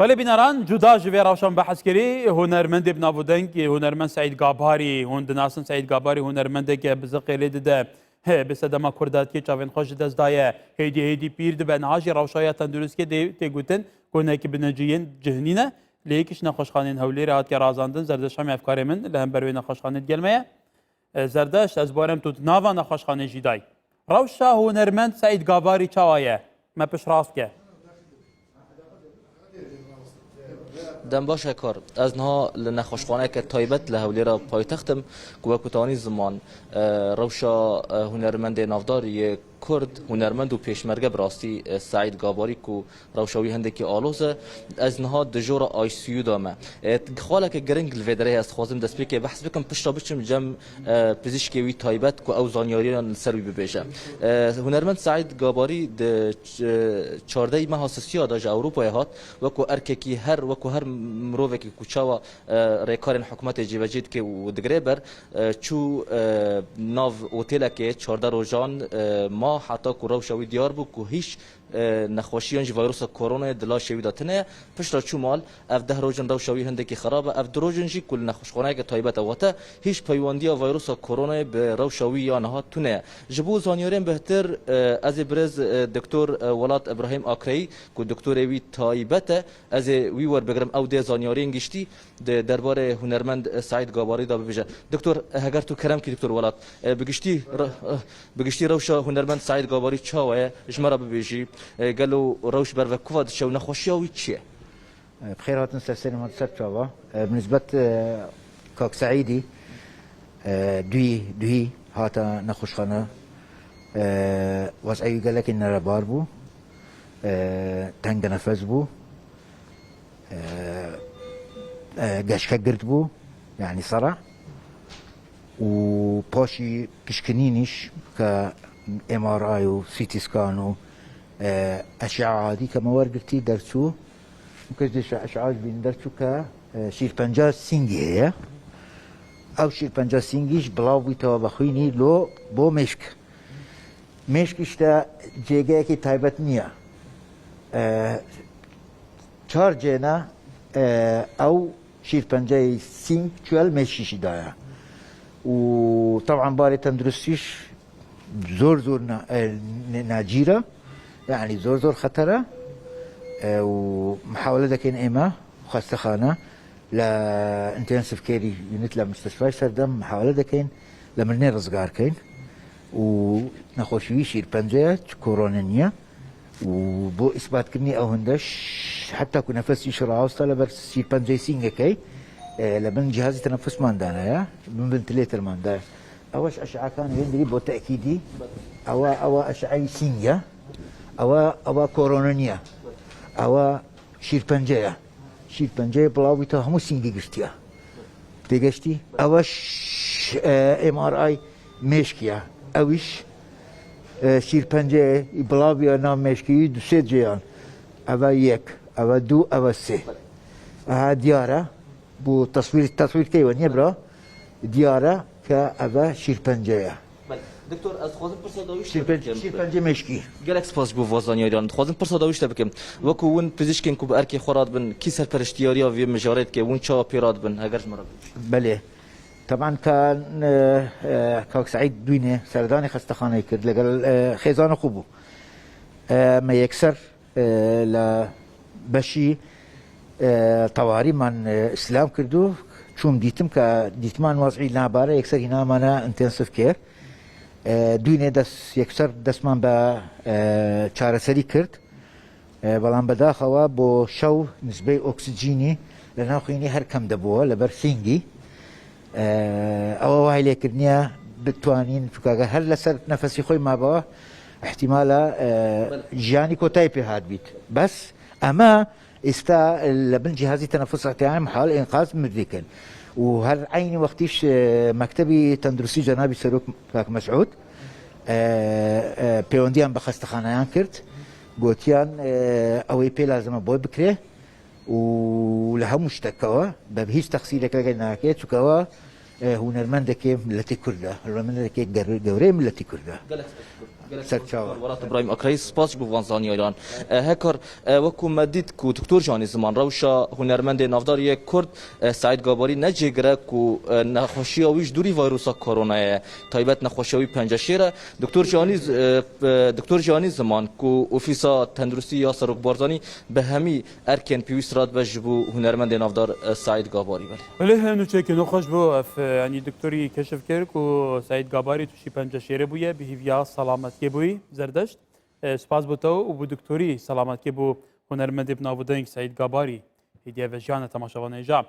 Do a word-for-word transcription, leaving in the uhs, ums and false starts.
Belê bîneran, cuda ji vê rewşan behs kirî, hunermendê bi nav û deng, hunermend Seîd Gabarî, hûn dinasin Seîd Gabarî, hunermendeke bi ziqê lê dide, he, bi sedema kurdatiyê çavên xwe ji dest daye, hêdî hêdî pîr dibe, niha jî rewşa ya tenduristiyê dê tê gotin, ku hinekî binecî yên cihnî ne, lê yekî ji nexweşxaneyên Hewlêrê hatiye razandin, Zerdeşemê hevkarê min li hember wê nexweşxanê digel me ye. E, Zerdeşt, ez bawerim tu di nava nexweşxanê jî dayî. Rewşa hunermend Seîd Gabarî çawa ye? Me piştrast ke. Dem baş e kar. Ez niha li nexweşxaneyeke taybet li Hewlêra paytext im ku wekî te anî ziman, e, rewşa, e, hunermendê navdar yê Kurd, hunermend û pêşmerge bi rastî, e, Seîd Gabarî ku rewşa wî hindekî aloz e. Ez niha di jora I C U de me. E, xaleke giring li vê derê heye, ez dixwazim destpêkê behs bikim, pişta biçim cem, e, pizîşkê wî taybet ku ew zanyariyan li ser wî bibêje. E, hunermend Seîd Gabarî di ç-, çardehê meha sisiya de ji Ewropayê hat, wekî erkekî her, wekî her mirovekî ku çawa, e, rêkarên hikûmetê cîbecî dike û digire ber, e, çû, e, nav otêlekê çardeh rojan, e, ma heta ku rewşa wî diyar bû ku hîç e, nexweşiyan jî vayrusa koronayê di laşê wî de tune ye. Piştre çû mal, ev deh rojin rewşa wî hindekî xerab e. Ev du rojin jî ku li nexweşxaneyeke taybet e, wate hîç peywandiya vayrusa koronayê bi rewşa wî ya niha tune ye. Ji bo zanyariyên bêhtir, e, ez ê birêz, e, Doktor, e, Welat Ibrahîm Akreyî ku doktorê wî taybet e, ez ê wî werbigirim, ew dê zanyariyên giştî di derbarê hunermend Seîd Gabarî de bibêje. Doktor, heger tu kerem kî, Doktor Welat, e, bi giştî re-, e, bi giştî rewşa hunermend Seîd Gabarî çawa ye, ji me re bibêjî, e, gelo rewş berve kuva diçe û nexweşiya wî çi ye? E, bi xêr hatin ser serê me, ser çava. E, bi nisbet, e, Kak Seîdî, e, duhî, duhî hate nexweşxane, e, wez'ê wî gelekî nerebar bû, e, tengenefes bû. e, e, geçke gird bû, yanî sera. Û paşî pişkinînîş ke M R I û C T scan û, e, eşea adî ke me wergirtî derçû. Kes dê eşea ji bîn derçû ke, e, şîrpenca sîngî heye. Ew şîrpenca sîngî ji bilav bû tewa vexwînî lo bo mêşk. Mêşk işte cêgeyekî taybet niye. E, çar cêne, e, ew şîrpenceyê sîng çûye li mêşkî jî daye. Û teban barê tenduristîş zor zor na-, e, ne-, nacîr e. Yanî zor zor xeter e. E, û mihawele dekin ême xwestexane. لە intensive care unit لە مستشفای سەردەم محاولە دەکەین لە مردنی ڕزگار کەین و نەخۆشی وی شیرپەنجەیە، چ کۆرۆنە نییە و بۆ ئیسباتکردنی ئەو هەندەش حتا کو نەفەسیش ڕاوەستە لەبەر شیرپەنجەی سینگەکەی، ئێ، لە بن جیهازی تەنەفوسماندانەیە، بن ڤنتلێتەرماندایە. ئەوەش ئەشعەکان هێندری بۆ تەئکیدی، ئەوە، ئەوە ئەشعەی سینگە، ئەوە، ئەوە کۆرۆنە نییە، ئەوە شیرپەنجەیە. شیرپەنجەیە بڵاوی تا هەموو سینگی گرتیە. تێگەشتی؟ ئەوەش، ئێ، M R I مێشکیە. ئەویش، ئێ، شیرپەنجەیە بڵاویە ناو مێشکی دوو سێ جێیان. ئەوە یەک، ئەوە دوو، ئەوە سێ. ئەها دیارە. بۆ تەسویر، تەسویر کەیوە نییە برا؟ دیارە کە ئەوە شیرپەنجەیە. بەڵێ. دکتۆر، ez dixwazim pirsa dawî ji te Şîrpen-, bikim. Şîrpence mêşkî. Gelek spas ji bo va zanyariyan. Dixwazim pirsa dawî ji te bikim. Wekû hûn pizîşkên ku bi erkê xwe radibin, kî serperiştiyariya vê mijarê dike, hûn çawa pê radibin, heger ji me re bibêjî? Belê. Teban ka, e, e, Kak Seîd dûnê serdanê xestexaneyê kir, legel, e, xêzana xwe bû. E, me yekser e, لە بەشی، ئێ، تەواریمان، ئێ، ئیسلام کرد و چووم دیتم کە دیتمان وەزعی نابارە یەکسەر هینامانە intensive care. ئێ، دوینێ دەست یەکسەر دەستمان بە، ئێ، چارەسەری کرد. ئێ، بەڵام بەداخەوە بۆ شەو نسبەی ئۆکسجینی لە ناو خوێنی هەر کەم دەبووە لەبەر سینگی. ئێ، ئەوە وای لێکردنیە بتوانین، چونکە گەر هەر لەسەر نەفەسی خۆی مابەوە، احتیمالە، ئێ، بەڵێ. ژیانی کۆتایی پێ هات بیت. بەس ئەمە ئێستا لە بن جیهازی تەنەفوس ئەتیان محاول ئینقاز مردیکن. و هەر عینی وەختیش، ئێ، مەکتەبی تەندروستی جەنابی سەرۆک کاک مەسعود، ئێ، ئێ، پەیوەندیان بە خەستەخانەیان کرد، گوتیان، ئێ، ئەوەی پێ لازمە بۆی بکرێ. و لە هەموو شتەکەوە بە هیچ تەقسیرێک لەگەر ناکرێت، چونکەوە E, hunermendekê miletî Kurd e. Hunermendekê ger-, gewreyê miletî Kurd e. Gelek spas. Gelek Serçawa. Spas. Welat Ibrahim Akrayî, spas ji bo van zanyaran. E, Hekar, e, wekû me dît ku Doktor Janî Ziman rewşa hunermendê navdar yê Kurd, e, Seîd Gabarî necêgire ku, e, nexweşiya wî ji dûrî vayrusa koronayê ye. Taybet nexweşiya wî penceşêr e. Doktor Janî Z-, e, e, Doktor Janî Ziman ku Ofîsa Tenduristî ya Serok Barzanî bi hemî erkên pêwîst radibe ji bo hunermendê navdar, e, Seîd Gabarî. Belê. Belê, nûçeyekî nexweş bû. Ev, e, yanî doktorî keşif kir ku Seîd Gabarî tûşî penceşêrê bûye, bi hêviya selametiyê bûyî Zerdeşt. E, spas bo te û bo doktorî selametiyê bo hunermendê bi nav û deng Seîd Gabarî. Hêdî ve jiyane temaşevanê ja.